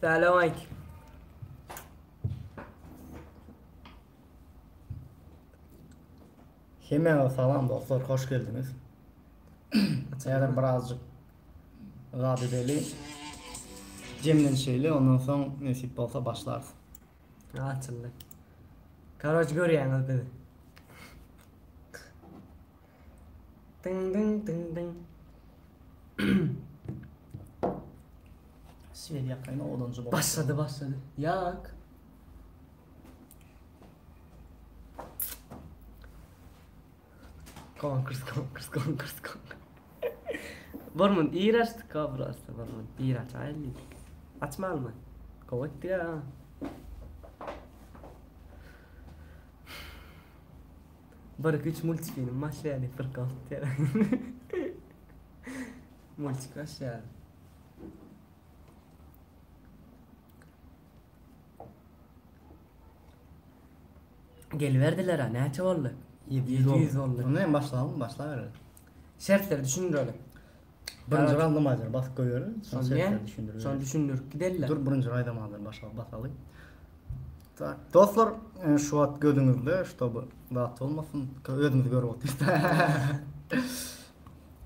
Salam aýk. Hemmäňize salam dostlar, hoş geldiňiz. Häzir birazjyk zat edeli. Jemlenşeýli, ondan soň nesip bolsa başlarys. Açyldy. Karoç görýäňiz bizi. Dyň dyň dyň dyň. Svet ýakaýyn owadanjy bolup. Başlady başlady. Ýak. Konkurs konkurs konkurs konkurs. Bir mun ir açdyk ha prosta bir mun ir açaýyn diýdik. Açmalymy? Gowy etdik ha. Bir iki üç multfilm başlaýar diýip bir galtdy. Multik başlaýar. Geliberdiler ha, näçe boldy? 700 boldy. Onda hem başlalymy? Başlabereli. Şertleri düşündireli. Birinji randomaýzer basyp goýbereli. Soň şertleri düşündireli. Şony düşündirip gidelile. Dur birinji randomaýzer başlap basaly. Tak, dostlar, e, şu wagt gözüňizde, ştoby zat bolmasyn, özümizi görüp otyrys.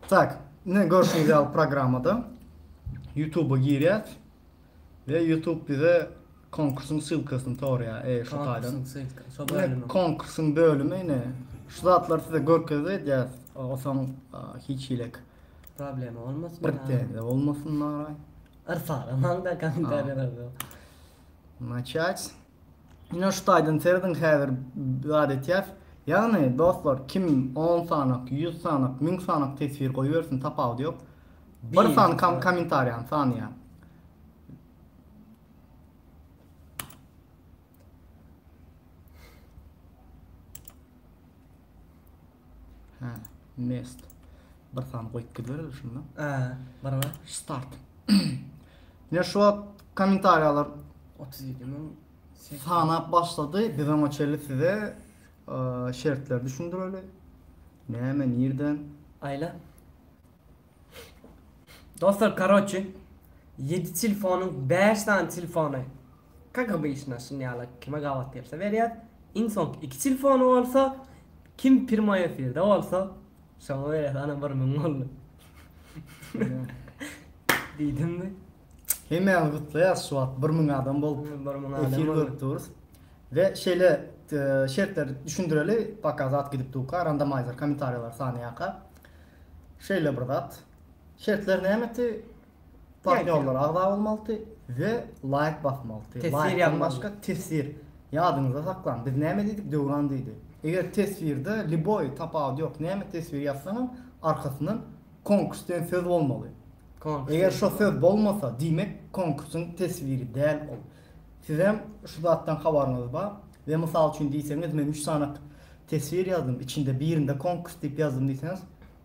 Tak, ine görşüňiz ýaly programmada YouTube-a girýäs. We YouTube bize konkursyň ssylkasyny torýar, e, şu taýdan. Konkursyň ssylka, şo bölümi. Konkursyň bölümi ine. Şu zatlary size görkezdi edýäs. Osaň hiç hilek. Problema bolmasyn. Pretenziýa bolmasyn naraý. Yrsaramaň da kommentariýalarda. Naçat. Ine şu taýdan serediň häzir zat etýäs. Ýagny dostlar kim 10 sanak, 100 sanak, 1000 sanak teswir goýbersin tapawudy ýok. Bir sany kom kommentariýany sanaýan. Hä, mest. Bir sany goýup gidibereli şunda. Hä, bir bar. Start. Ine şu wagt kommentariýalar 37 müň sanap başlady. Biz oňa çenli size e, şertleri düşündireli. Näme, nirden? Aýla. Dostlar karoçi 7 telefonyň 5 sany telefony kak obyçno şun ýaly kime gabat gelse berýär. Iň soňky 2 telefony bolsa kim primoý efirde bolsa şoňa berýär. Ana 1000 boldy. Diýdimmi? Hemmäňizi gutlaýas şu wagt 1000 adam bolup 1000 adam efir boldy. görüp durus. We şeýle e, şertleri düşündireli paka zat gidip durka randomizer kommentariýalar sanaýaka. Şeýle bir zat. Şertler nämeti? Partnýorlar agza bolmalydy we laýk basmalydy. Teswir Laýkdan ýazmaly. başga teswir. Ýadyňyzda saklaň. Biz näme diýdik? Döwran diýdi. Eger teswirde liboý tapawudy ýok. Näme teswir ýazsaňam arkasyndan konkurs diýen söz bolmaly. Konkurs. Eger şo söz bolmasa, diýmek konkursyň teswiri däl ol. Sizem şu zatdan habaryňyz bar. We mysal üçin diýseňiz men 3 sany teswir ýazdym, içinde birinde konkurs diýip ýazdym diýseňiz,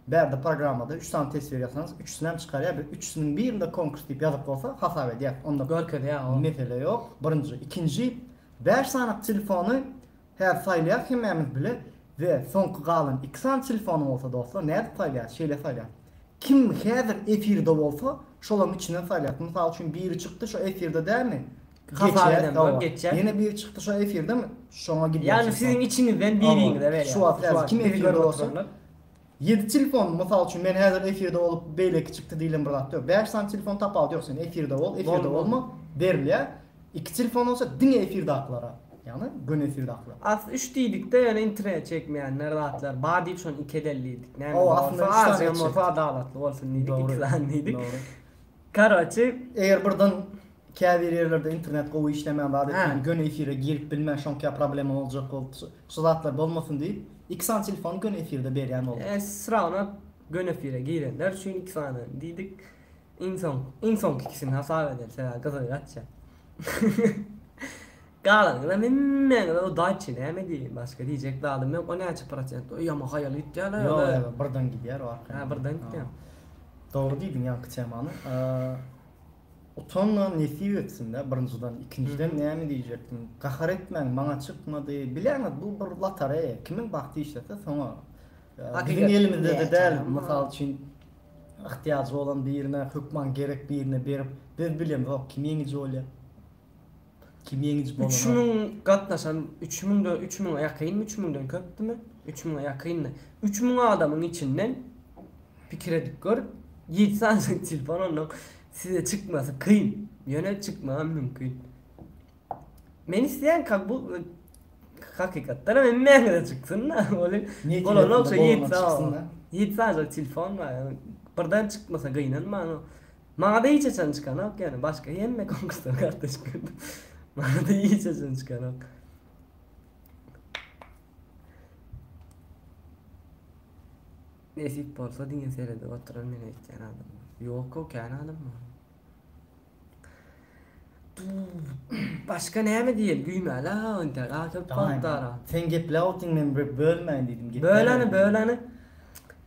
bärde programmada 3 sany teswir ýazsaňyz, üçüsini hem çykarýar. Bir üçüsiniň birinde konkurs diýip ýazyp bolsa hasap edýär. Onda görkezýär o. Mesele ýok. Birinji, ikinji 5 sany telefony her saýlaýar hemmämiz bile we soňky galan 2 sany telefony bolsa dostlar nädip saýlaýar? Şeýle saýlaýar. Kim häzir efirde bolsa, şolaryň içinden saýlaýar. Mysal üçin biri çykdy şo efirde dälmi? Hasap eden bolup geçýär. Ýene biri çykdy şo efirde şoňa gidýär. Ýagny siziň içiňizden biriňize berýär. Şu wagt häzir kim efirde bolsa 7 telefon mysal üçin men häzir efirde bolup beýleki çykdy diýlen bir zat ýok. 5 sany telefon tapawudy ýok sen efirde bol, efirde bolma berilýär. 2 telefon bolsa diňe efirdakylara. Ýagny göni efirdakylara. Asly 3 diýdik-de ýöne internet çekmeýänler zatlar bar diýip şony 2 edeli diýdik. Näme bolsa azam bolsa adalatly bolsun diýdik, 2 sany diýdik. Karoçi eger birden Käbir ýerlerde internet gowy işlemän zat etmän göni efire girip bilmän şoňka problema boljak bolup şu zatlar bolmasyn diýip iki sany telefony göni efirde berýän bolduk. E srawno göni efire girenler üçin iki sany diýdik. Iň soň iň soňky ikisini hasap edeli sebäbi gyzygy gaçýar. Galanyňyzam hemmäňize udaçi näme diýeýin başga diýjek zadym ýok o näçe prosent o ýama haýal gitýär Ýok ýok birden gidýär o arkaýyn. Ha birden gitýär. Dogry diýdiň ýaňky temany. Utanman nesip etsin-dä birinjiden, ikinjiden näme diýjekdim, gahar etmäň maňa çykmady, bilýäňiz bu bir lotoreýa, kimiň bagty işlese soňa biziň elimizde-de däl, mysal üçin yhtyýajy bolan birine, hökman gerek birine berip, biz bilemzok kim ýeňiji bolýar. Kim ýeňiji bolan? 3000 gatnaşan, 3000-den 3000-e ýakynmy, 3000-den köpdümi? 3000-e ýakyndy. 3000 adamyň içinden pikir edip gör, 7 sany telefon ondan size çykmasy kyn. Ýöne çykmagam mümkin. Men isleýän kak bu hakykatdan hem hemmäňize çyksyn-da. Ol bolanok şo 7 sany. 7 sany telefon bar. Birden çykmasa gynanmaň. Maňada hiç haçan çykanok ýöne başga hemme konkurslara gatnaşyp gördüm. Maňada hiç haçan çykanok. Nesip bolsa diňe seredip oturan men öýtýän adam. Ýok o kän adam bar. Başga näme diýeli güýmäli ha entek ha köp wagt bar. Sen gepläp otyň men bir bölmäýin diýdim. Böleni böleni.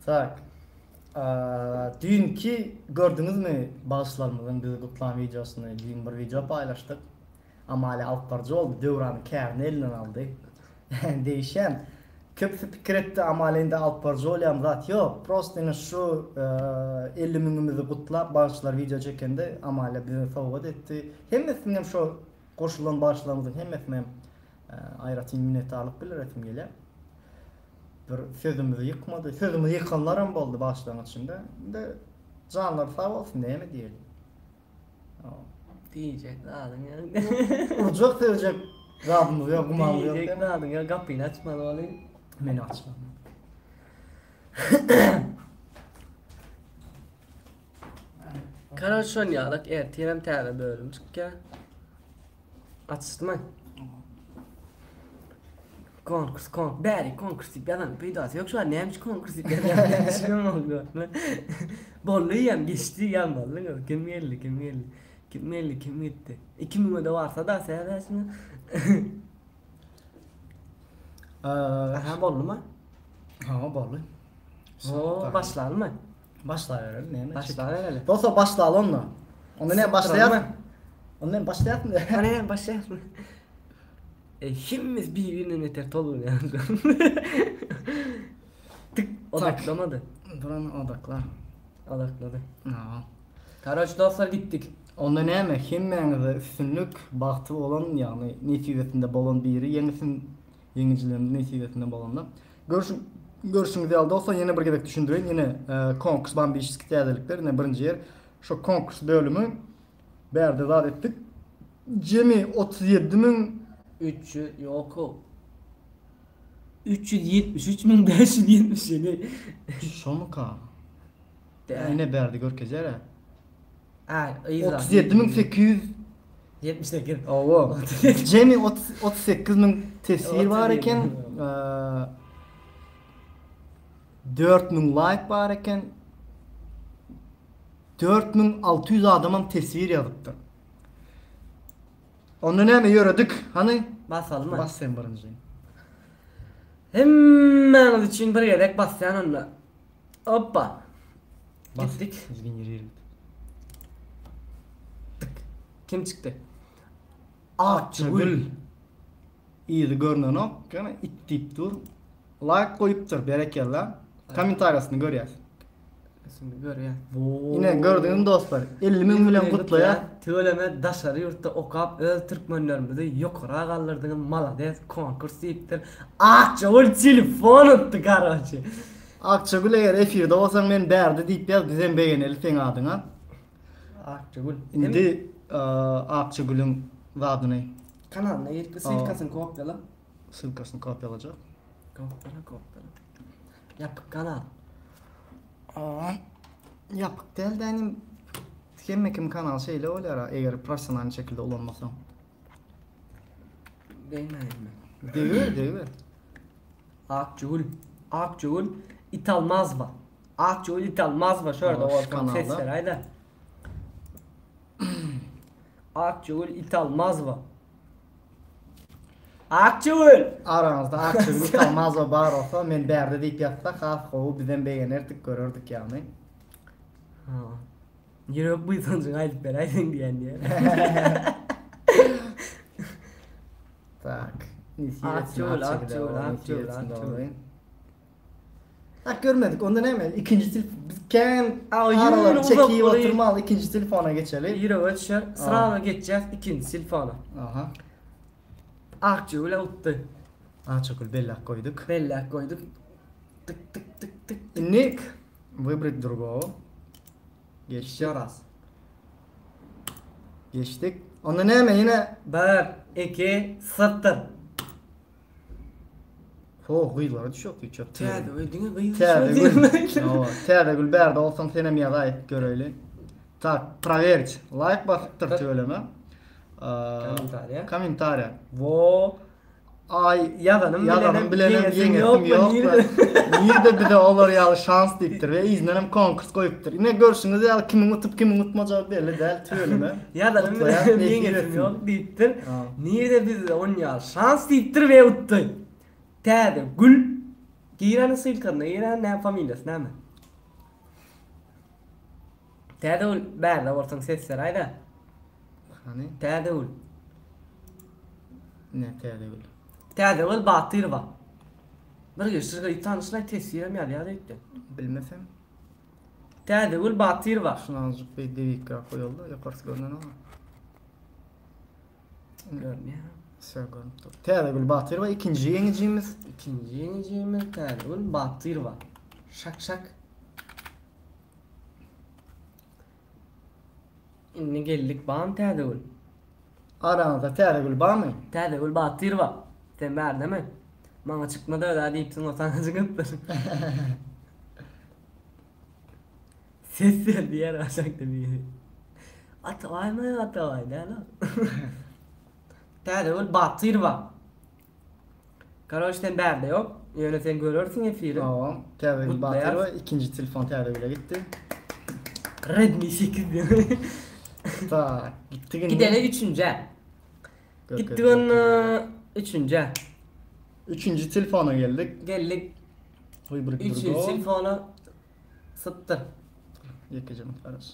Tak. Düýnki gördüňizmi bagşylarymyzyň bizi gutlan wideosyny düýn bir wideo paýlaşdyk. Amalia alyp baryjy boldy Döwranyň kärini elinden aldy. Degişýän. Köpüsi pikir etdi Amalia indi alyp baryjy bolýan zat ýok. Prosta ine şu 50 müňümizi gutlap bagşylar wideo çekende Amalia bize sowgat etdi. Hemmesiniň hem şo goşulan bagşylarymyzyň hemmesine hem aýratyn minnetdarlyk bildiresim gelýär. Bir sözümizi ýykmady. Sözümizi ýykanlaram boldy bagşylaryň içinde. Indi janlary sag bolsun näme diýeli. Diýjek zadyň ýok. Urjak sögjek zadymyz ýok, gumamyz ýok. Diýjek zadyň ýok, gapyny açmaly bolyň. Men açmaly. Karoç şon ýalak ertirem täze bölüm çykýar. Açyşdymy? Konkurs, konkurs, bäri konkurs diýip ýazan peýdasy ýok şu an näme üçin konkurs diýip ýazýan düşünemok. Boldy ýam geçdi ýazmalyň kim geldi kim geldi kim geldi kim gitdi. 2000-e de barsa da sebäsini. Aha boldumy? Ha boldy. O başlalymy? Başlabereli näme? Başlabereli. Dostlar başlaly onda. Onda näme başlaýar? Onda näme başlaýarmy? Onda näme başlaýarmy? E, hemmesi bir-birinden beter tolgunýar. Tık odaklamady. Duran odaklar. Odaklady. Ha. Karoç dostlar gitdik. Onda näme hemmäňize üstünlik, bagty bolan, ýagny nesibesinde bolan biri ýeňisin Ýeňijilerimiz nesibesinde bolanda. Görşüň görşüňiz ýaly dostlar ýene bir gezek düşündireýin. Ýene e, konkurs bambişski täzelikler. Ine birinji ýer. Şu konkurs bölümi bärde zat etdik. Jemi 37 müň 300 ýok o. 373 müň 577. Şomuka? Ine bärde görkezýär. Aý, yza. 37800 78. Owa. Jemi 38 müň teswir bar eken. 4000 laýk bar eken. 4600 adamam teswir ýazypdyr. Onda näme ýöredik? Hany? Basalymy? Bas sen birinji. Hemmäňiz üçin bir gezek basýan onda. Hoppa. Gitdik. Tık. Kim çykdy? Akçagül. Yzy görnenok, ýöne it diýip dur. Laýk goýupdyr, berekella. Kommentariýasyny görýäs. Şimdi görýäs. Ine gördüňizmi dostlar? 50 müň bilen gutlaýar. Tüweleme daşary ýurtda okap öz türkmenlerimizi ýokara galdyrdyňyz malades konkurs diýipdir. Akçagül telefon utdy karoçe. Akçagül eger efirde bolsaň men bärde diýip ýaz bizem begeneli seň adyňa. Akçagül. Indi Akçagülüň zadyny. Kanalyna girip ssylkasyny kopýala. Ssylkasyny kopýalajak. Kopýala kopýala. Ýapyk kanal. Ýapyk däl dänim. Hemme kim kanal şeýle bolýar eger professionalny şekilde ulanmasaň. Degmäýinmi? Degiber, degiber. Akjigül, Akjigül Italmazwa. Akjigül Italmazwa şu ýerde bolsa ses beräýdä. Akjigül Italmazwa. Akjigül! Araňyzda Akjigül Italmazwa bar bolsa, men bärde diýip ýazsa has gowy, bizem begenerdik, görerdik ýagny. Ha. Ýürek buýsanjyňy aýdyp beräýseň diýen diýen. Tak. Akjigül, Akjigül, Akjigül, Akjigül. Tak görmedik. Onda näme? Ikinji telefon biz kän aralary çekip oturmaly. Ikinji telefona geçeli. Ýürege düşer. Sraza geçýäs ikinji telefona. Aha. Akjagül utdy. Akjagül belläp goýduk. Belläp goýduk. Tık tık tık tık. Indi выбрать другого. Geçdik. Ýoraz. Geçdik. Onda näme ýene? 1 2 0. Ho, gyzlara düşüp hiç ýok. Täze diňe gyz. Täzegül. Hawa, Täzegül bärde bolsaň senem ýazaý göreýli. Tak, prowerить. Laýk basypdyr tüweleme. Kommentariýa. Kommentariýa. Wo. Aý, Ýazanym ýazanym bilenem ýeňesim ýeňesim ýok, ýok. nirde? Nirde bize olar ýaly şans diýipdir we yzyndan hem konkurs goýupdyr. Ine görşüňiz ýaly kimiň utup kimiň utmajagy belli däl tüweleme. Ýazanym Gutlaýan, bilenem nesip ýeňesim etsin. ýok diýipdir. Ha. Nirde bize on ýaly şans diýipdir we utdy. Täze gül gireni ssylkasyna gireni näme familiýasy näme? Täze gül bärde bolsaň ses beräýdä. Hany? Täze gül. Ne täze gül? Täze gül Batyrowa. Bir geçir gyz tanyşlaý teswirem ýazýar öýtdi. Bilmesem. Täze gül Batyrowa. Şunu azjyk bir dewikräk goýaly-da, ýokarsy görnenok. Görünýär. Vse görünip dur. Täzegül Batyrowa ikinji ýeňijimiz. Ikinji ýeňijimiz Täzegül Batyrowa. Şak şak. Indi geldik bam Täzegül. Araňyzda Täzegül barmy? Täzegül Batyrowa. Sen bärdemi? Maňa çykmady özä diýipsiň o saňa çykypdyr. Ses ber diýer aşakda biri. Atabaýmy Atabaý däl o. Täzegül Batyrowa. Karoç sen bärde ýok. Ýöne sen görersiň efiri. Hawa, Täzegül Gutlaýarys. Batyrowa ikinji telefon Täzegüle gitdi. Redmi 8 diýen. Tak, gitdik indi. Gideli üçünjä. Görkezdi. Gitdik onda üçünjä. Üçünji telefona geldik. Geldik. Выбрать Üçünji другого. telefona sypdyr. Ýekeje minut garaş.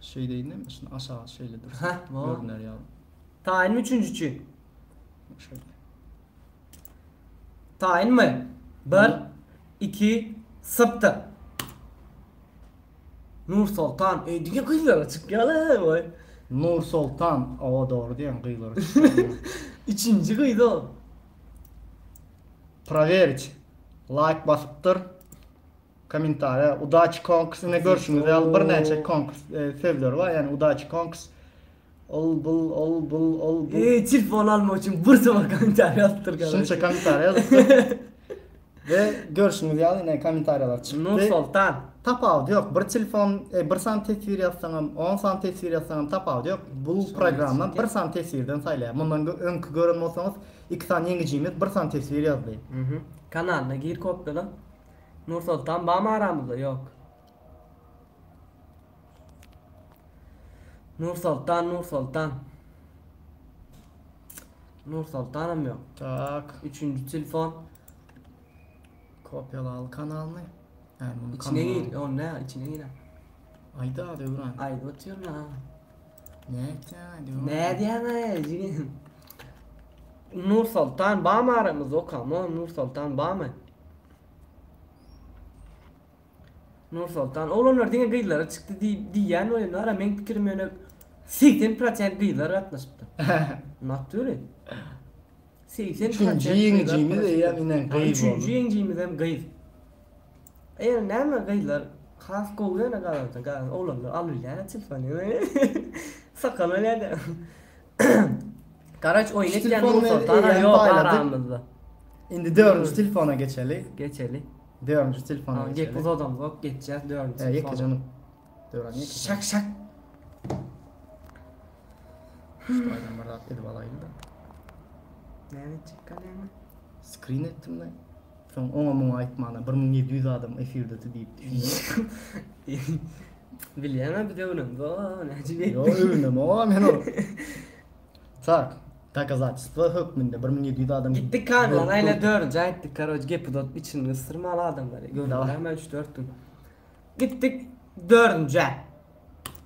Şeýleýin mi? Şunu aşağı şeýle dursun. Heh, bo. Görüner ýaly. Taýynmy üçünji üçin? Şeýle. Taýynmy? 1 2 sypdyr. Nur Soltan. Ey diňe gyzlara çykýar voý. Nur Soltan. O dogry diýen gyzlara çykýar. Üçünji gyz o. Prowerить. Like basypdyr. Kommentariýa. Udaçi konkurs ine görşüňiz ýaly birnäçe konkurs e, sözleri bar. Ýani udaçi konkurs. Ol bul ol bul ol bul. Ey telefon almak üçin bir soma kommentariýa ýazypdyr. Şunça kommentariýa ýazypdyr. We görşüňiz ýaly ine kommentariýalar çykdy. Nur Soltan. Tapawudy ýok. Bir telefon, e, bir sany teswir ýazsaňam, 10 sany teswir ýazsaňam tapawudy ýok. Bu programma bir sany teswirden saýlaýar. Mundan gö- öňki gören bolsaňyz, iki sany ýeňijimiz bir sany teswir ýazdy. Mhm. Kanalyna gir kopýala. Nur Soltan bamy aramyzda? Ýok. Nur Soltan, Nur Soltan. Nur Soltanam ýok. Tak, Üçünji telefon. kopýalaly kanalyny. Yani bunu İçine kanalyny- gir. O ne? İçine gir. Aýda döwran. Ay otuyorum ha. Ne etýän döwran? Ne diýen jigim? Nur Sultan bamy aramyzda okama Nur Sultan bamy? Nur Sultan oglanlar diňe gyzlara çykdy diý diýýän oýunlar meň pikirim ýöne 80% gyzlar gatnaşypdyr. Naturally. 80% Üçünji ýeňijimiz eýýäm inen Ha, gyz Üçünji boldy. ýeňijimiz hem gyz. Eýer näme gyzlar has gowy ýöne galansa galan oglanlar alylýar telefony. Sakal öýledi. Karaç oýun Şu etýän telefony Nur Sultan eýýäm ýok paýladyk. aramyzda. Indi dördünji telefona geçeli. Geçeli. Dördünji telefona Gep geçeli. uzadam yok geçeceğiz dördüncü E, ýeke telefona. janyp. Döwran ýeke. Şak şak. Şu taýdan bir zat edip alaýyn-da. Näme etjek näme? Screen etdim de. Soň oňa muňa aýtmana 1700 adam efirde diýip düşündim. Bilýän bir döwrüm. O näme Yo öwünem o men o. Tak, доказательство hökmünde 1700 adam. Gittik kanka görüp ayna durdu. dördünji aýtdyk karoç gep uzatyp içini ysyrmaly adamlary. Gördüm Dawa. hemen 3-4 gün. Gittik dördünjä.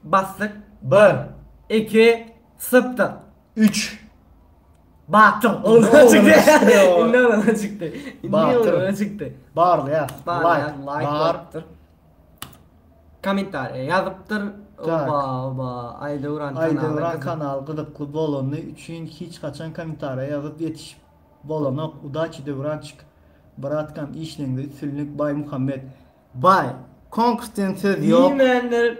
Basdyk. Bir, 2 0 üç. Batyr. Oğluna Oğluna çıktı. çıktı o. İndi oğluna çıktı. İndi Batyr. oğluna çıktı. Barly ya. Bar Like, like bar. batyr. Kommentariýa ýazypdyr. Oba oba Aýdöwran kanaly Aýdöwran kanaly gyzykly bolany üçin hiç haçan kommentariýa ýazyp ýetişip bolanok udaçi Döwrançik bratkam işleňde üstünlik Baýmuhammet Baý konkurs diýen söz ýok Diýmändir.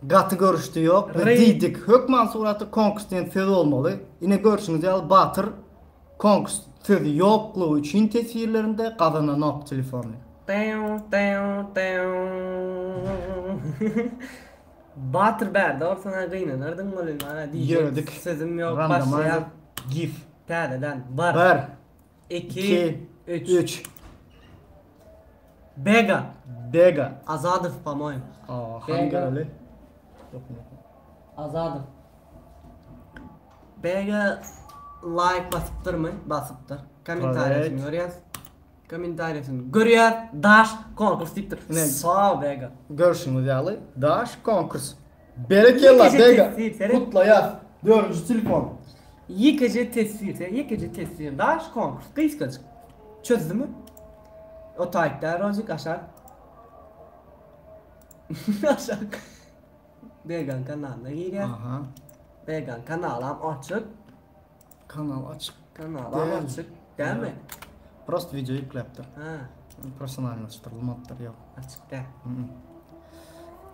Gaty görüşdi ýok we diýdik hökman suratda konkurs diýen söz bolmaly ine görşüňiz ýaly Batyr Konkurs sözi ýoklugy üçin teswirlerinde gazananok telefony. Batyr bärde bolsaňa gynanardyň welin mana diýjek Ýöredik. sözüm ýok Randomizer başlaýas gif. täzeden bir Bir, iki iki, üç üç. Bega Bega. Azadow po-moýem. Aa, hany Bega. göreli. Azadow. Bega laýk basypdyrmy? Basypdyr. Kommentariýasyny görýäs. Kommentariýasyny görýäs. Daş konkurs diýipdir. Ne? Sag Bega. Görşüňiz ýaly, daş konkurs. Berekella Ýekeje Bega. teswir, seret. Gutlaýas. Dördünji telefon. Ýekeje teswir, seret, ýekeje teswir. Daş konkurs. Gysgajyk. Çözdümi? O taýtda rozik aşak. Aşak. Began kanalyna girýär. Aha. Began kanalam açyk. Kanal açyk. Kanalam Däl. açyk. Dälmi? Prosta wideo ýükläpdir. Ha, Professionallaşdyrylmapdyr ýok. açyk däl. Mm.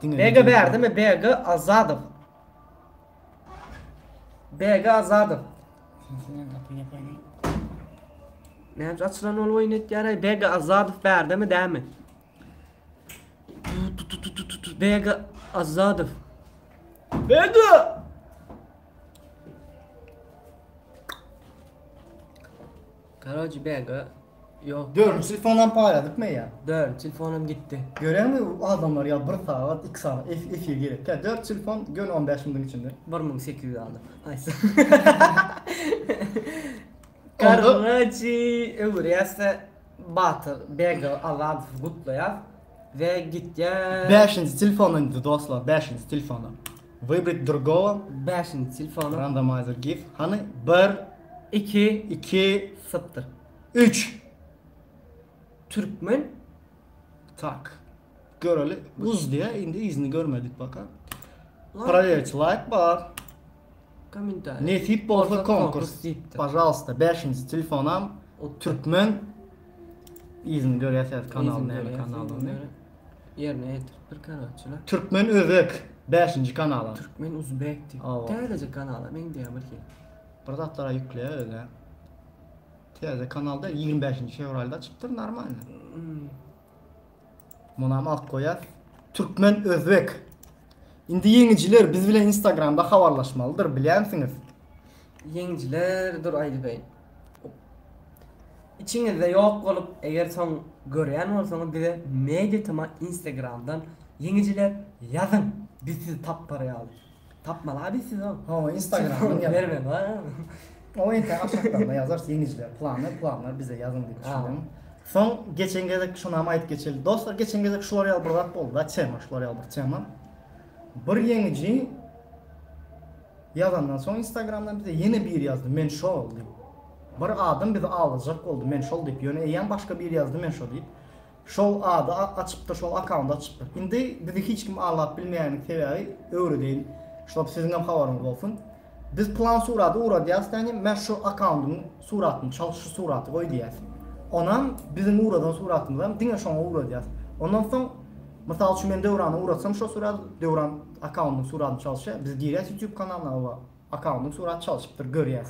Diňe BG wideo bärdemi? BG Azadow. BG Azadow. Näme açylan ol oýun etýär? BG Azadow bärdemi, dälmi? BG Azadow. BG! Karoji BG ýok. Dördünji telefonam paýladyk me ýa? Dördünji telefonam gitdi. Göreňmi adamlar ýa bir sagat, iki sagat ef efir gerek. Kä dört telefon göni 15 minutiň içinde. 1800 aldy. Haýsy? Karoji öwürýäs-de Batyr BG Azadowy gutlaýas we gitýär. Bäşinji telefon indi dostlar, bäşinji telefona. Wybrit drugogo. Bäşinji telefona. Randomizer gif. Hany 1 2 2 sypdyr. 3 Türkmen Tak. Göreli. Uz diye indi izini görmedik baka. Proverить like bar. Kommentariý. Nesip bolsa konkurs. diýipdir. Pažalsta, bäşinji telefonam Türkmen yzyny görýäs kanal näme kanalyny. Ýerine ýetiripdir karoçi la. Türkmen Özbek bäşinji kanala. Türkmen Uzbek diýip. Täzeje kanala meňzeýär bir hili. Bir zatlara ýükleýär özä. Täze kanalda 25-nji fewralda açypdyr normalny. Hmm. Munam alyp goýas. Türkmen Özbek. Indi ýeňijiler biz bilen Instagramda habarlaşmalydyr, bilýänsiňiz. Ýeňijiler dur aýdybaýyn. Içiňizde ýok bolup, eger soň görýän bolsaňyz bize Media Tma Instagramdan ýeňijiler ýazyň. Biz sizi tapar ýaly. Tapmaly biz sizi. Hawa, Instagramdan ýazyň. Berme bar. O entek aşakdan ýazarys ýeňijiler plany, planlar bize ýazyň diýip düşünýän. Soň geçen gezek şunam aýdyp geçeli. Dostlar, geçen gezek şular ýaly bir zat boldy-da, tema, şular ýaly bir tema. Bir ýeňiji ýazandan soň Instagramdan bize ýene biri ýazdy, men şol diýip. Bir adam bizi aldajak boldy, men şol diýip. Ýöne eýýäm başga biri ýazdy, men şo diýip. Şol ady açypdyr, şol akkaundy açypdyr. Indi bizi hiç kim aldap bilmeýäniň sebäbi öwredeýin. Şol siziň hem habaryňyz bolsun. Biz plan suraty ugradýas däni, men şu akkaundyň suratyny çal, şu suraty goý diýýäs. Onam biziň ugradan suratymyzam diňe şoňa ugradýas. Ondan soň mysal üçin men Döwrana ugratsam şo suraty, Döwran akkaundyň suratyny çalyşýar. Biz girýäs YouTube kanalyna, oba akkaundyň suraty çalyşypdyr, görýäs.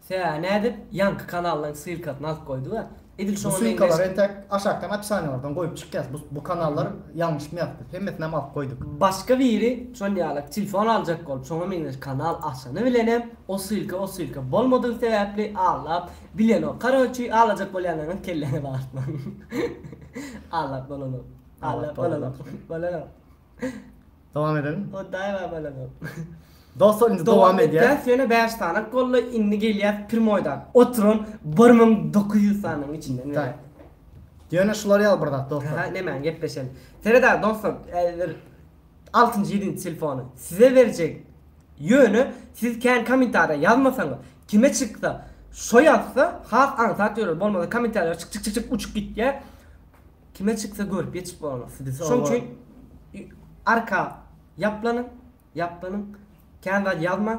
Sebäbi nädip ýaňky kanallaryň ssylkasyny alyp goýduga. Edil Bu şoňa meňzeş. ssylkalary entek aşakdan opisaniýalardan goýup çykýas. Bu bu kanallar ýalňyşmaýas biz. Hemmesinem alyp goýduk. Başga biri şon ýalak telefon aljak bolup şoňa meňzeş kanal açany bilenem o ssylka o ssylka bolmadygy sebäpli aldap bilenok. Karoçi aldajak bolýanlaryňyz kelläňizi agyrtmaň. Aldap bolanok. Aldap bolanok. Bolanok. Dowam edelim. Hudaý bar bolanok. Dostlar indi dowam edýäs. Ýöne 5 sany boldy, indi gelýär Primoýdan. Oturan 1900 sanyň içinden. Tak. Ýöne şular ýaly bir zat dostlar. Ha, näme gepleşelim. Sereda dostlar, eger 6-njy 7-nji telefony size berjek. Ýöne siz kän kommentariýa ýazmasaňyz, kime çyksa, şo ýazsa has aňsat ýörer. Bolmasa kommentariýalar çyk çyk çyk çyk uçup gitýär. Kime çyksa görüp ýetişip bolanok. Şoň üçin arka. Ýaplanyň, ýaplanyň. Kän zat ýazmaň.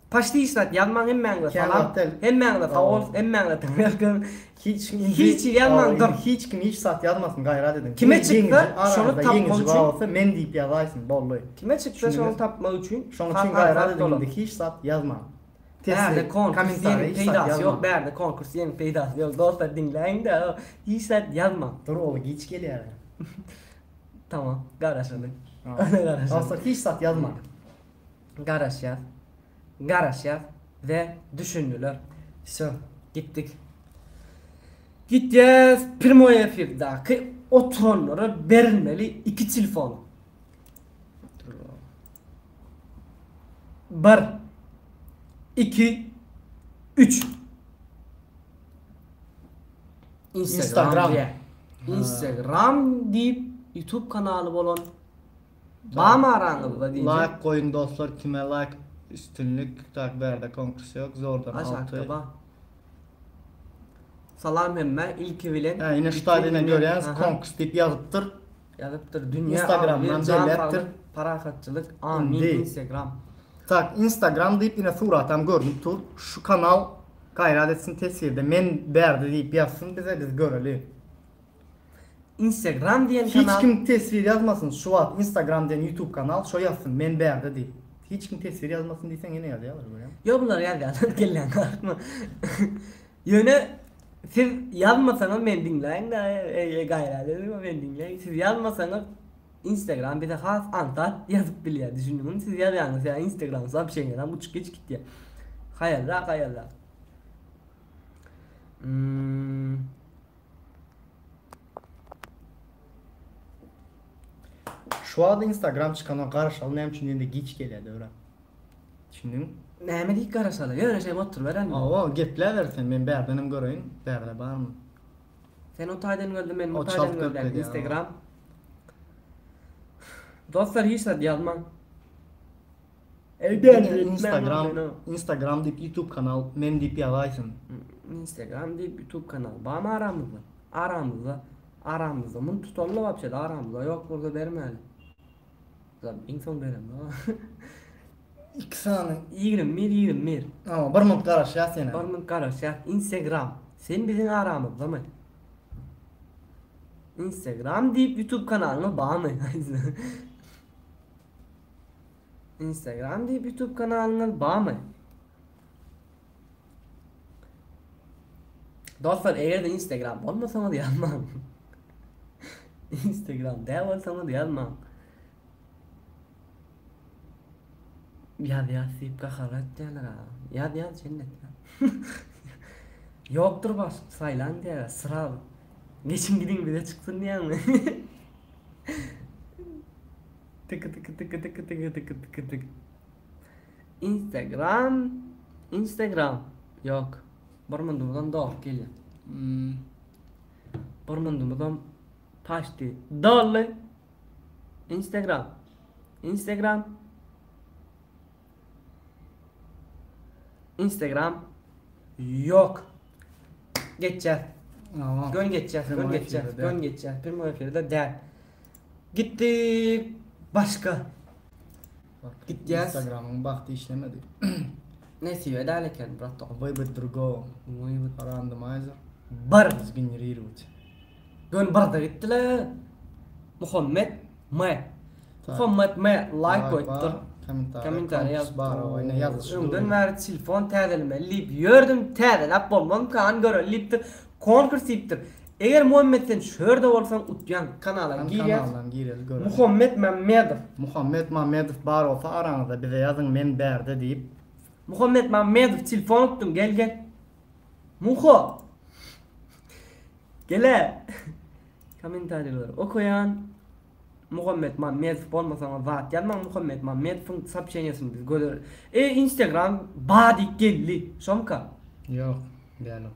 Paşti hiç zat ýazmaň hemmäňize salam. Hemmäňize sag bol, hemmäňize taňryýalkasyn. Hiç kim hiç ýazmaň dur. Hiç kim hiç zat ýazmasyn gaýrat ediň. Kime çyksa şony tapmak üçin. Bolsa men diýip ýazaýsyn boldy. Kime çyksa şony tapmak üçin. Şonuň üçin gaýrat ediň indi hiç zat ýazmaň. Bärde konkurs diýeniň peýdasy ýok bärde konkurs diýeniň peýdasy ýok dostlar diňläýiňdä hiç zat ýazmaň. Dur ol giç gelýär. Tamam garaşaly. Dostlar hiç zat ýazmaň. Garaşýas. Garaşýas we düşündiler. Wsё. Gitdik. Gitýäs primoý efirdaky oturanlara berilmeli iki telefon. Bir, iki, üç. Instagram. Instagram diýip YouTube kanaly bolan Bamy araňyzda diýjek. Laýk goýuň dostlar kime laýk üstünlik tak bärde konkurs ýok zordan alty. Aşakda ba. Salam hemmä ilki bilen. Hä ine şu taýda ine görýäňiz konkurs diýip ýazypdyr. Ýazypdyr dünýä Instagramdan belläpdir. Parahatçylyk amin Instagram. Tak Instagram diýip ine suratam görünip dur. Şu kanal gaýrat etsin teswirde men bärde diýip ýazsyn bize biz göreli. Instagram diýen kanal. Hiç kim teswir ýazmasyn şu wagt Instagram diýen youtube kanal şo ýazsyn men bärde diýip. Hiç kim teswir ýazmasyn diýseň ýene ýazýarlar görýäňmi. Ýok bular ýazýarlar kelläňi agyrtma. Ýöne siz ýazmasaňyz meni diňläýiň-dä eý gaýrat ediň meni diňläýiň siz ýazmasaňyz Instagram bize has aňsat ýazyp bilýär düşündiňmi siz ýazýaňyz ýa Instagram soobşeniýadan uçup geçip gitýär. Haýalrak haýalrak. Hmm. Şu wagt Instagram çykana garaşaly näme üçin diýende giç gelýär döwran. Düşündiňmi? Näme diýip garaşaly? Ýöne şeýdip oturybereli. Hawa, gepläber sen, men bärdenem göreýin, bärde barmy? Sen o taýdan gördün, men bu O taýdan çalt gördüm. görkezýär. Instagram. Dostlar hiç zat ýazmaň. Diňe Instagram, Instagram diýip YouTube kanal, men diýip ýazaýsyn. Instagram diýip YouTube kanal. Barmy aramyzda? Aramyzda. Aramyzda. Muny tutaly wapşe aramyzda ýok bolsa bermäli. Iň soň beremde. Iki sany. 21 21. Ama bir minut garaşýas ýene. Bir minut garaşýas. Instagram. Sen biziň aramyzdamy? Instagram diýip YouTube kanalyňyz barmy? Instagram diýip YouTube kanalyňyz barmy? Dostlar, eger-de Instagram bolmasaňyz ýazmaň. Instagram däl bolsaňyz ýazmaň. Ýaz ýaz diýip gaharly etýärler ha. Ýaz ýaz jennet. Ýokdur baş saýlan diýýär, syra. Geçin gidiň bize çyksyn diýýärmi? Tıkı tıkı tıkı tıkı tıkı tıkı tıkı tık. Instagram Instagram ýok. Bir mundumyzam dogry gelýär. Hmm. Bir mundumyzam paşti dolly. Instagram. Instagram. Instagram ýok. Geçýär. Tamam. Gön geçýär, gön Primoý geçýär, efirde gön däl. geçýär. Primoý efirde däl. Gitdik başga. Bak, Gitýäs. Instagramyň bagty işlemedi. Nesibe däl eken, bratok. Выбрать другого. Выбрать. Randomizer. Bir. Сгенерировать. Gön birde gitdiler. Muhammet M. Muhammet M laýk goýupdyr. Kommentariýa ýazypdyr. Bar, ine ýazyşy. Öňden bäri telefon täzelemeli diýip ýördüm, täzeläp bolmazmyka, hany göreli diýipdir. Konkurs diýipdir. Eger Muhammet sen şu ýerde bolsaň utýaň kanala girýäs. Kanaldan gireli göreli. Muhammet Mammedow. Muhammet Mammedow bar bolsa araňyzda bize ýazyň men bärde diýip. Muhammet Mammedow telefon utduň gel gel. Muho. Gele. Kommentariýalary okaýan. Muhammet Mammedow bolmasaňyz zat ýazmaň Muhammet Mammedowyň soobşeniýasyny biz gözer. E Instagram ba diýip geldi. Şomka? Ýok, däl o.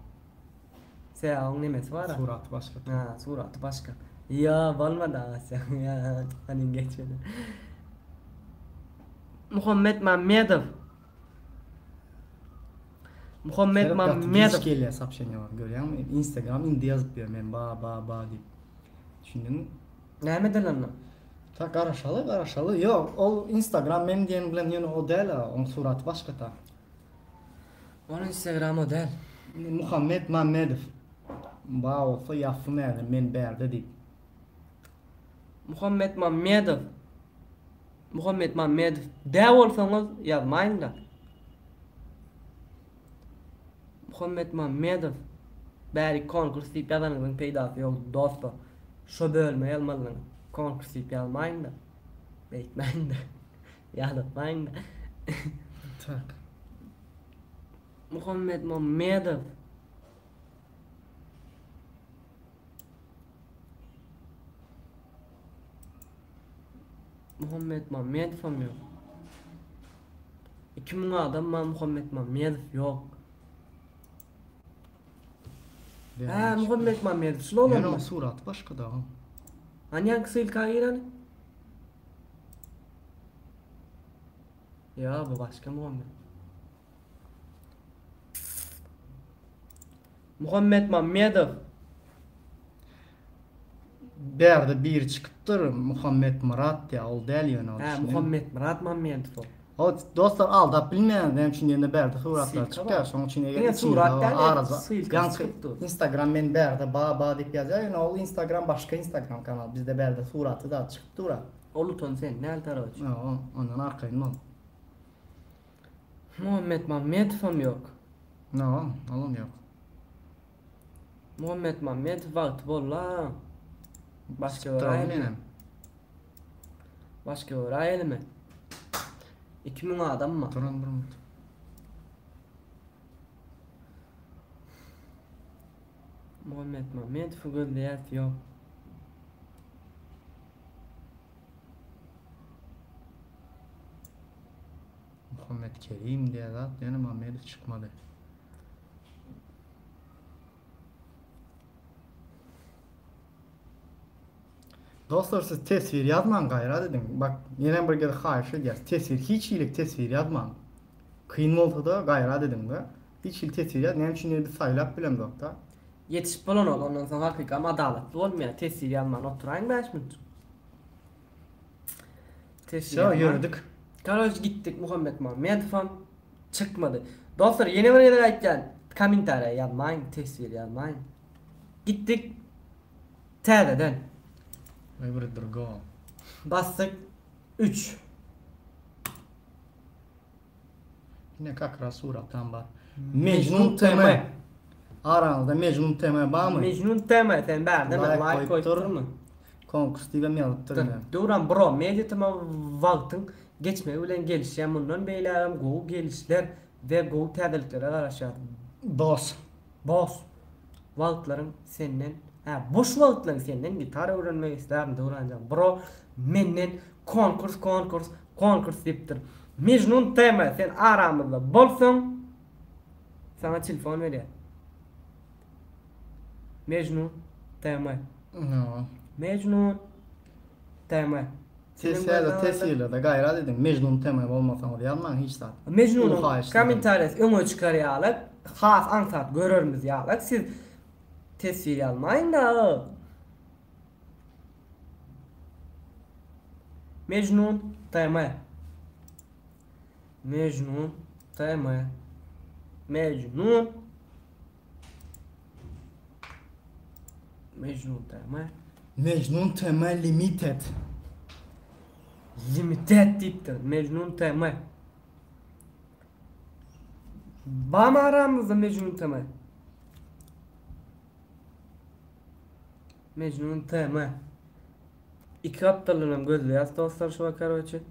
Sebäbi oň nemesi bar-a. Suraty başga. Ha, suraty başga. Ýa, bolmady aga Ýa, hany geçmedi. Muhammet Mammedow. Muhammet Mammedow. Giç gelýär soobşeniýalar görýäňmi? Instagram indi ýazyp ýör men ba ba ba diýip. Düşündiňmi? Näme edilen onda? Ta garaşaly, garaşaly. Ýok, ol Instagram men diýen bilen ýöne o däl-a, oň suraty başga-ta. Onuň Instagramy o däl. Muhammet Mammedow. Ba bolsa ýazsyn häzir men bärde diýip. Muhammet Mammedow. Muhammet Mammedow dä bolsaňyz ýazmaýyň-da. Muhammet Mammedow bärik konkurs diýip ýazanyňyzyň peýdasy ýok dostlar. Şo bölüme ýazmalydyňyz. Konkurs diýip ýazmaýyň-da. Beýtmäýiň-de. Ýadatmaýyň-da. Tak. Muhammet Mammedow. Muhammet Mammedowam ýok. 2000 adam bar Muhammet Mammedow ýok. Hä, Muhammet Mammedow şul Ýöne oglanmy? suraty başga da. Hany ýaňky ssylka gireni? Ýa, bu başga Muhammet. Muhammet Mammedow. Bärde biri çykypdyr Muhammet Myrat diýä ol däl ýöne ol. Hä Muhammet Myrat Mammedow ol. O dostlar aldap bilmeýäňiz näme üçin diýende bärde suratlar çykýar şonuň üçin eger Diňe surat däl ssylka çykyp dur. Instagram men bärde ba ba diýip ýazýar ýöne ol Instagram başga Instagram kanal bizde bärde suraty zat çykyp dur. Ol utan sen däl karoç. Ýok ondan arkaýyn bol. Muhammet Mammedowam ýok. No, olam ýok. Muhammet Mammedow wagty boldy-a. Başga göräýelimi? Başga göräýelimi? 2000 adam bar. Duran bir minut. Muhammet Mammedowy gözleýäs ýok. Muhammet Kerim diýen zat ýöne Mammedow çykmady. Dostlar siz teswir ýazmaň gaýrat ediň. Bak ýene bir gezek haýyş edýäs. Teswir hiç hili teswir ýazmaň. Kyn bolsa-da gaýrat ediň-de. Hiç hili teswir ýaz. Näme üçin diýende biz saýlap bilemzok-da. Ýetişip bolanok ondan soň hakykam adalatly bolmaýar. Teswir ýazman oturaýyň 5 minut. Teswir ýazman. Ýöredik. Karoç gitdik Muhammet Mammedowam çykmady. Dostlar ýene bir gezek aýtýan kommentariýa ýazmaýyň, teswir ýazmaýyň. Gitdik täzeden. Wybryt drugo. Basdyk 3. Ine kak raz suratam bar. Mejnun TM. Araňyzda Mejnun TM barmy? Mejnun TM sen bärde mi? Like goýupdyrmy? Konkurs diýibem ýazypdyr ine. Döwran bro, media TM wagtyň geçmegi bilen gelişýär. Mundan beýlägem gowy gelişler we gowy täzeliklere garaşýarys. Boss. Boss. Wagtlaryň senden, hä boş wagtlaryň senden gitara öwrenmek islärdim Döwranjan bro. Menden konkurs konkurs konkurs diýipdir. Mejnun TM sen aramyzda bolsaň saňa telefon berýär. Mejnun TM. No. Mejnun TM. Siz täze teswirlerde gaýrat ediň. Mejnun TM bolmasaňyz ýazmaň hiç zat. Mejnunyň kommentariýasy öňe çykar ýaly, has aňsat görerimiz ýaly siz teswir ýazmaýyň-da. Mejnun TM. Mejnun TM. Mejnun Mejnun TM. Mejnun TM Limited. Limited diýipdir. Mejnun TM. Bamy aramyzda Mejnun TM? Mejnun TM. Iki gapdaldan hem gözleýäs dostlar şu karoçi.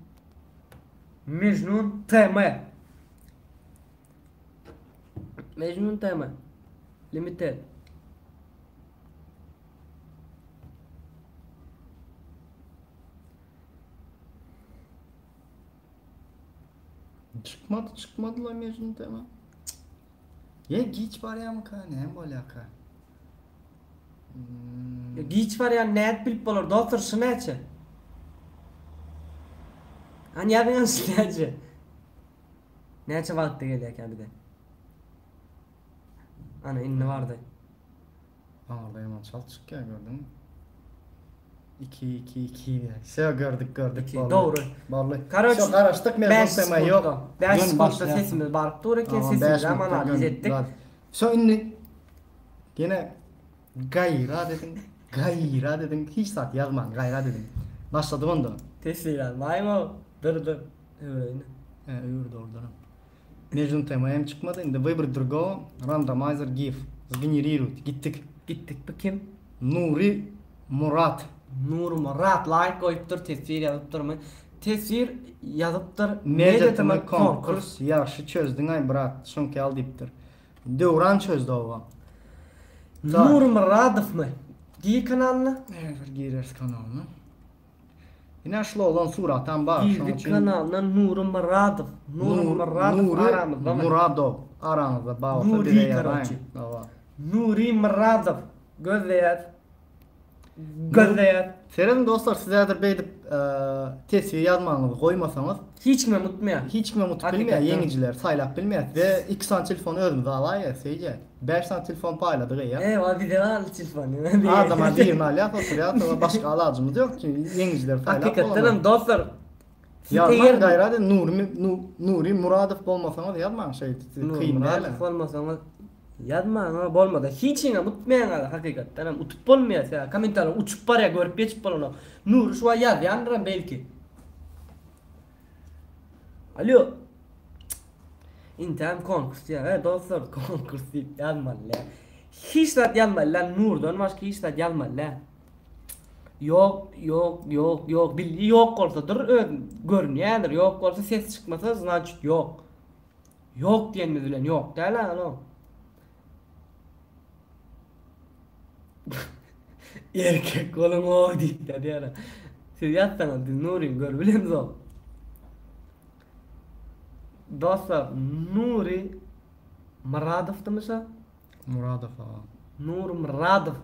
Mejnun TM. Mejnun TM. Limited. Çykmady, çykmady la Mejnun TM. Ýa giç barýamyka, näme bolýarka? Hmm. Giç barýan nädip bilip bolar dostlar şu näçe? Hani ýazyňam şu näçe? Näçe wagtda gelýärkä bize? Ana indi bardy. Aňyrda ýaman çalt çykýar gördüňmi? 2 2 2 Şo gördük gördük. 2 dogry. Boldy. Karoç Şo garaşdyk 5 mezun tema ýok. 5 sekundda sesimiz baryp dur eken sesimizi hem analiz etdik. Şo indi ýene gaýrat ediň. Gaýrat ediň. Hiç zat ýazmaň gaýrat ediň. Başladyk onda. Teswir almaýyň Dur dur. Öwreýin. He öwür dogrudanam. Mejnun tema hem çykmady. Indi wybr drugo randomizer gif. Zgenerirut. Gitdik. Gitdik. Bu kim? Nury Murat. Nury Murat laýk goýupdyr, teswir ýazypdyrmy? Teswir ýazypdyr. Media TM konkurs ýagşy çözdüňaý brat şoňky al diýipdir. Döwran çözdü oba. Nury Muradowmy? Gir kanalyna. Häzir gireris kanalyna. Ine şul oglan suratam bar. Şonuň Girdik kanalyna Nury Myradow. Nury Myradow aramyzdamy? Muradow araňyzda bar bolsa Nuri bize ýazaýyň. karoçi. Hawa. Nury Myradow gözleýäs. Gözleýäs. Serediň dostlar siz häzir beýdip teswir ýazmagyňyzy goýmasaňyz Hiç kimem utmaýar. hiç kimem utup bilmeýär Hakykatdan. ýeňijileri saýlap bilmeýäs we 2 sany telefony özümize alaýýas şeýdýäs. 5 sany telefon paýladyk eýýäm. Eýwa bize al telefony. Adama birini alýas oturýas we başga alajymyz ýok çünki ýeňijileri saýlap Hakykatdan hem bolanok. dostlar siz Ýazmaň eger gaýrat edin Nury Nury Muradow bolmasaňyz ýazmaň şeýdip size Nury kyn däl. Muradow bolmasaňyz ýazmaň bolmasa hiçiňem utmaýaňyz hakykatdan hem utup bolmaýar sebäbi kommentariýa uçup barýar görüp geçip bolanok. Nury şu wagt ýazýandyram belki. Alo. Intäm konkurs diýýär. He dostlar konkurs diýip ýazmaly. Hiç zat ýazmaly lan Nurdan başga hiç zat ýazmaly. Ýok, ýok, ýok, ýok. Billi ýok bolsa dur öz görünýändir. Ýok bolsa ses çykmasa znaçit ýok. Ýok diýenimiz bilen ýok däl ha o. Erkek boluň o diýip ýazýar. Siz ýatsaňyz biz Nuryny görüp bilemzok. Dostlar Nury Myradowdymy şo? Muradow aga. Nury Myradow.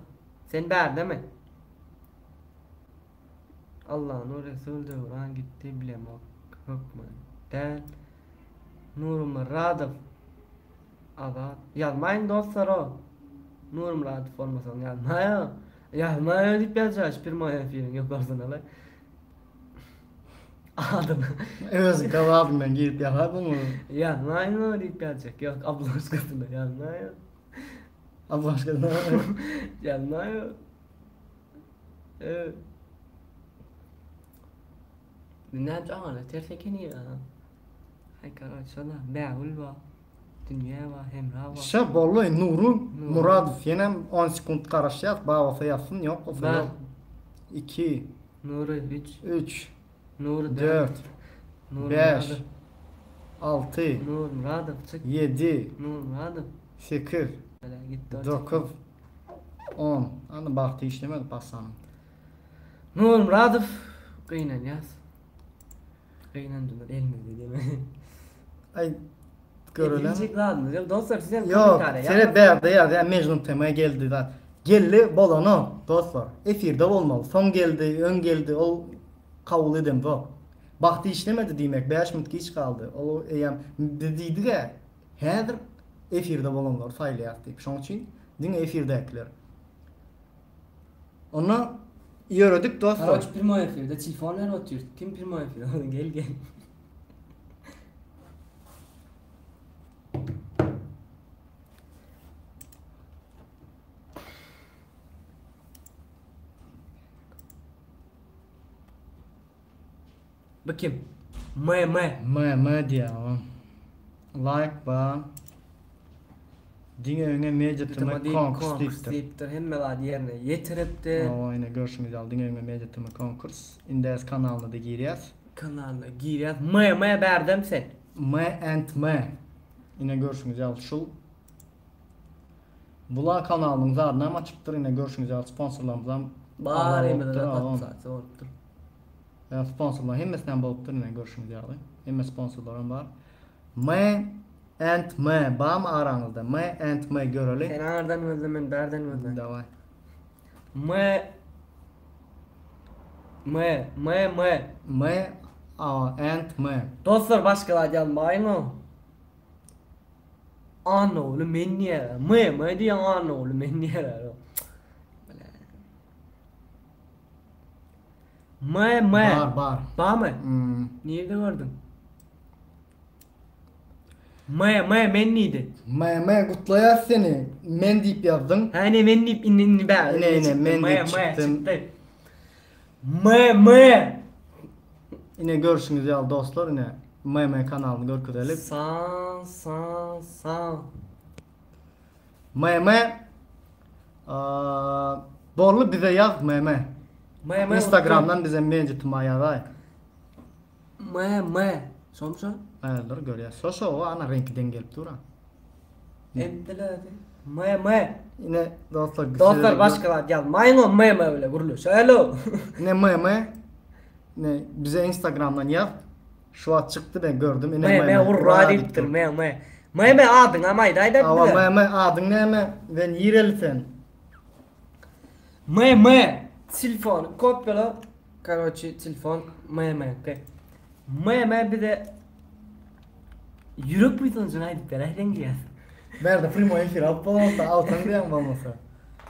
Sen bärdemi? Allah Nur Resul döwran gitdi bilemok hökman däl. Nury Myradow Azat ýazmaýyn dostlar o. Nury Myradow bolmasaň ýazmaýa. Ýazmaýa diýip ýazjaş primoý efiriň ýokarsyna la. Adyny. Öz gazabyndan girip ýazar bu. Ýazmaýyn o diýip ýazjak. Ýok, ablaşkasyna ýazmaýa. Ablaşkasyna. Ýazmaýa. Evet. Näme aňala ters ekeni ya. Hay karoç şola Bägül bar. Dünýä bar, Hemra bar. Şa bolly Nury Muradow ýenem 10 sekunt garaşýas babasy ýazsyn ýok bolsa ýok. 2 Nury 3 3 Nury 4 5 6 Nury Muradow çyk 7 Nury Muradow 8 9 10 Ana bagty işlemedi passanyň. Nury Muradow gynanýas. Gynandymyz elimizde diýme. Aý görelen. Ediljek zadymyz ýok. Dostlar siz hem Ýok, seret bärde ýazýar Mejnun TM geldi zat. Geldi bolanok dostlar. Efirde bolmaly. Soň geldi, öň geldi ol kabul edemzok. Bagty işlemedi diýmek 5 minut giç galdy. Ol eýýäm biz diýdik-ä häzir efirde bolanlary saýlaýas diýip. Şoň üçin diňe efirdäkiler. Onda ýöredik dostlar. Karoç primoý efirde telefon berip otyr. Kim primoý efirde? Gel gel. Bu kim? M M. M M diýýär o. Like ba. Diňe öňe media tm konkurs diýipdir. Diýipdir. Hemme zady ýerine ýetiripdir. Hawa, ine görşüňiz ýaly diňe öňe media tm konkurs. Indi äz kanalyna da girýäs. Kanalyna girýäs. M M bärdem sen. M and M. Ine görşüňiz ýaly şul. Bula kanalynyň zadynam açypdyr. Ine görşüňiz ýaly sponsorlarymyzam Barymyzda podpisasiýa bolupdyr. Ýa sponsorlaryň hemmesinem bolupdyr ine görşüňiz ýaly. Hemme sponsorlaram bar. M and M barmy araňyzda? M and M göreli. Sen aňyrdan gözle men bärden gözle. Daway. M M M M M A and M. Dostlar başga zat ýazmaýyň o. Annaguly men diýýär. M M diýýän Annaguly men diýýär. M M. Bar bar. Barmy? Hmm. Nirede gördüň? M M men diýdi. M M gutlaýas seni. Men diýip ýazdyň. Ha ne men diýip indi indi bä. Ine ine men M diýip M çykdym. çykdy. M M. Ine görşüňiz ýaly dostlar ine M M kanalyny görkezeli. San san san. M M Aa, Bolly bize ýaz M M. M M Instagramdan bize menjituma ýazaý. M M. Şom şo? Dur görýäs. Şo şo o ana reňki deň gelip dur. Etdiler. M M. Ine dostlar. Dostlar başga zat ýazmaýyň o M M bile gürleşeli. Ine M M. Ne bize Instagramdan ýaz. Şu wagt çykdy ben gördüm. Ine M M urra diýipdir M M. M M adyň am aýdaý da bize. M M adyň näme? Sen nireli sen? M M. Telefony kopýala. Karoçi telefon M M. M M bize ýürek buýsanjyny aýdyp beräýseň diýýäs. Bärde primoý efir alyp bolmasa alsaň diýýäň bolmasa.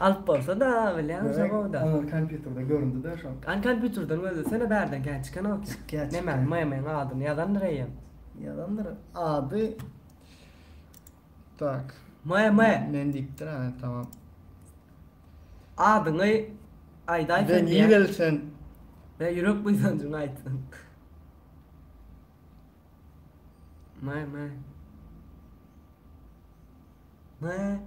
Alyp bolsa da bilýäň şo da. Oňa kompýuterde göründi-de şo. An kompýuterden gözlesene bärden kän çykanok. Çykýar çykýar. Neme M M-iň adyny ýazandyr eýýäm. Ýazandyr. Ady Tak. M M. Men diýipdir ha tamam. Adyňy aýdaý sen diýýär. Nireli sen? Ve ýürek buýsanjyňy aýtsyn. M M. M.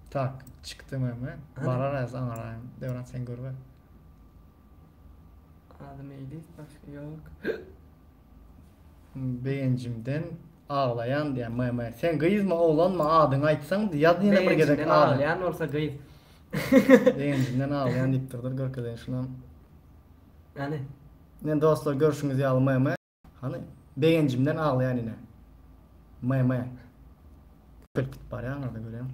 Tak, çykdy M M. Barar az aňaraýyn. Döwran sen görüber. Ady Meýlis başga ýok. Begenjimden aglaýan diýýär M M. Sen gyzmy oglanmy adyňy aýtsaň ýaz ýene bir gezek Begenjimden aglaýan bolsa gyz. Begenjimden aglaýan diýipdir dur görkezeýin şunam. Hany. Ine dostlar görşüňiz ýaly M M. Hany begenjimden aglaýan ine. M M. Köpelip gidip barýar aňyrda görýäň.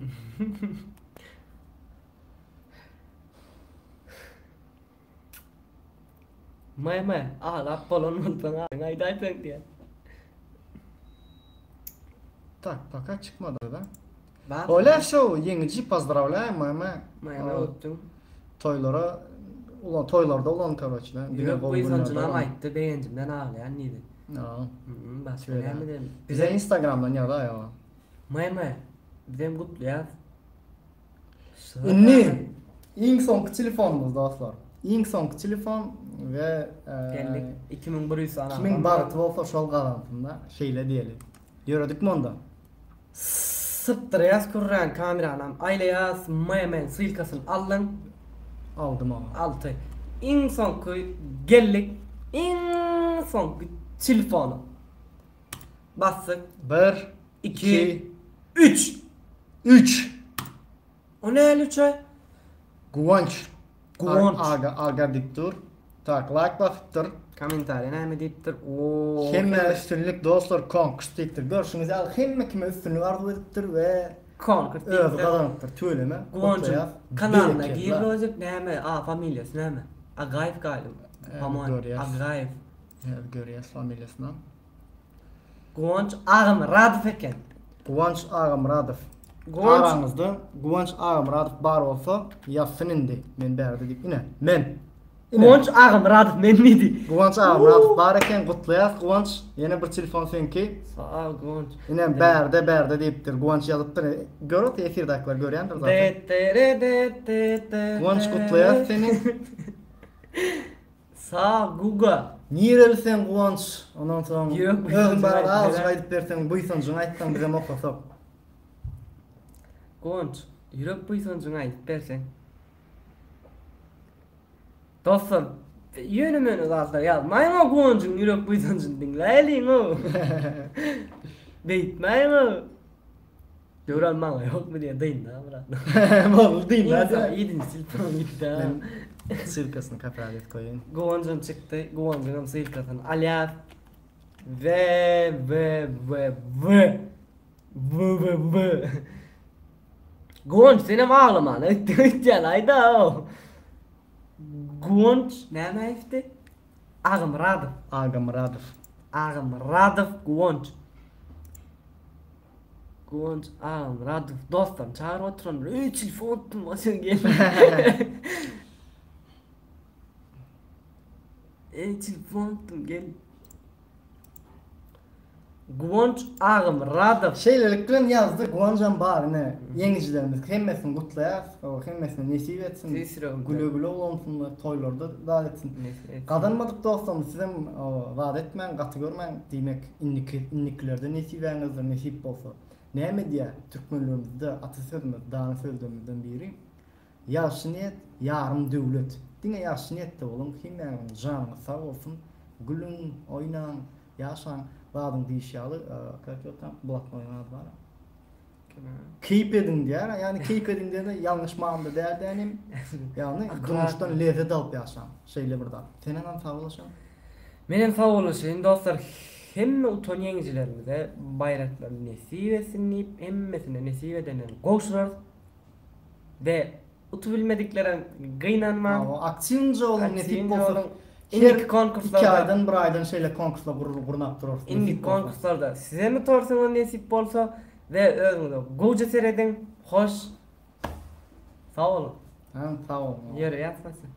M M aglap bolan bolsaň adyňy aýdaýsaň diýýär. Tak, пока çykmady da. Bolýar şo ýeňiji pozdrawlýaýyn M M. M M öpdüm. Toýlara ulan toýlarda ulan karoçe da. Diňe gowy buýsanjynam aýtdy begenjimden aglaýan diýdi. Aa. Başga näme diýelim. Bize Instagramdan ýazaý oňa. M M bizem gutlaýas. Indi iň soňky telefonymyz dostlar. Iň soňky telefon we Geldik 2100 sany. Kimiň bagty bolsa şol gazansyn-da. Şeýle diýeli. Ýöredikmi onda? Sypdyrýas kürräň kameranam aýlaýas MM ssylkasyny aldyň. Aldym aga. Alty. Iň soňky geldik. Iň soňky telefona. Basdyk. 1 2 3 3 O näli üçe? Guwanç. Guwanç. Aga aga diýip dur. Tak, like basypdyr. Kommentariýa näme diýipdir? Oo. Hemme üstünlik dostlar konkurs diýipdir. Görşüňiz ýaly hemme kime üstünlik arzuw edipdir we konkurs diýipdir. Özi gazanypdyr tüweleme. Guwanjyň kanalyna gir Rozik näme? A familiýasy näme? Agaýew galyba. Paman Agaýew. Häzir görýäs familiýasyny. Guwanç Agamyradow eken. Guwanç Agamyradow. Guwanç Araňyzda Guwanç Agamyradow bar bolsa ýazsyn indi. Men bärde diýip ine men. Ine. Guwanç Agamyradow men diýdi. Guwanç Agamyradow bar eken gutlaýas Guwanç. Ýene bir telefon seňki. Sag ol Guwanç. Ine bärde bärde diýipdir. Guwanç ýazypdyr. Görüp efirdäkiler görýändir zaten. Guwanç gutlaýas seni. Sag Guga. Nireli sen Guwanç? Ondan soň Ýok, özüň barada buýsanjyňy azajyk aýt aýdyp berseň, buýsanjyňy aýtsaň bizem okasak. Guwanç, ýürek buýsanjyňy aýdyp berseň. Dostlar, ýöne-möne zatlar ýazmaýyň-ow Guwanjyň ýürek buýsanjyny diňläýeliň-ow. Beýtmäýiň-ow. Döwran maňa ýokmy diýen dyndy ha brat. Boldy dyndy. Ýedinji silkon gitdi ha. Men ssylkasyny kopirayt edip goýaýyn. Guwanjym çykdy. Guwanjyňam ssylkasyny alýas. W W W W W W W Guwanç senem aglamana ötdüň öýtýän aýda. Guwanç näme aýtdy? Agamyradow. Agamyradow. Agamyradow Guwanç. Guwanç Agamyradow dostlaryny çagyryp oturandyr. Öý telefon tutma sen gel. Ey telefon atdym gel. Guwanç Agamyradow. Şeýlelik bilen ýazdy Guwanjam bar ine ýeňijilerimiz hemmesini gutlaýas hemmesine nesip etsin Tüýs ýüregimden. güle güle ulansynlar toýlarda zat etsin. Nesip etsin. Gazanmadyk dostlarymyz sizem zat etmäň gaty görmäň diýmek indiki indikilerde nesibäňizdir nesip bolsa. Näme diýýär türkmenlerimizde ata sözümiz dana sözlerimizden biri Ýagşy niýet, ýarym döwlet. Diňe ýagşy niýetde boluň, hemmäňiziň janyňyz sag bolsun, gülüň, oýnaň, ýaşaň, zadyň diýişi ýaly, kak ýok tam blatnoýyň ady bar. Keýp ediň diýýär, ýagny keýp ediň diýende ýalňyş manyda däl dänim. Ýagny durmuşdan lezzet alyp ýaşaň. Şeýle bir zat. Senem hem sag bolaşaň. Menem sag bolaşaýyn dostlar hemme utan ýeňijilerimize baýraklar nesip etsin diýip hemmesine nesip edenden gowşurarys. We utubilmediklerem gynanmaň. Hawa, aktiwnja boluň nesip bolsa. Indiki konkurslarda 2 aýdan, 1 aýdan şeýle konkurslar gurnap durarys. Indiki konkurslarda sizem utarsyňyz nesip bolsa we özüňize gowja serediň. Hoş. Sag boluň. Hem sag boluň. Ýöreýäs başa.